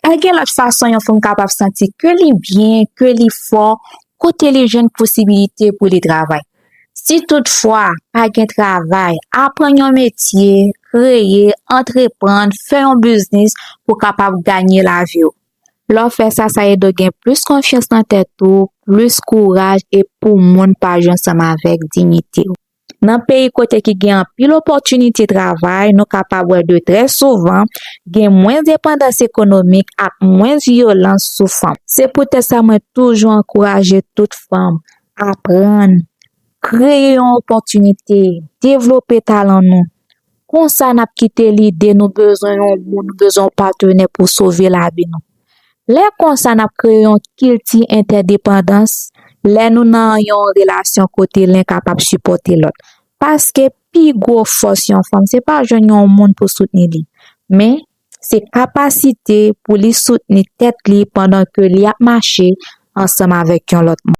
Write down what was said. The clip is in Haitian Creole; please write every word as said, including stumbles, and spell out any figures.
Pa gen lòt fason yon fanm kapab santi ke li byen, ke li fò, kote li jwenn posibilite pou li travay. Si toutfwa pa gen travay, aprann yon metye, kreye, antreprann, fè yon biznis pou w kapab ganye lavi w. Lè w fè sa, sa ede w gen plis konfyans nan tèt ou, plis kouraj e pou moun pa jwe ansanm avèk diyite w. Nan peyi kote ki gen anpil opòtinite travay, nou kapab wè de trè souvan gen mwens depandans ekonomik ak mwens vyolans sou fanm. Se poutèt sa mwen toujou ankouraje tout fanm aprann, kreye yon opòtinite, devlope talan nou. Konsa n ap kite lide nou bezwen yon moun, nou bezwen yon patnè pou sove lavi nou. Lè konsa n ap kreye yon kilti entèdepandans, lè nou nan yon relasyon kote len kapab sipòte lòt. Paske pi gwo fòs yon fanm, se pa jwenn yon moun pou soutni li, men se kapasite pou li soutni tèt li pandan ke li ap mache ansanm avèk yon lòt moun.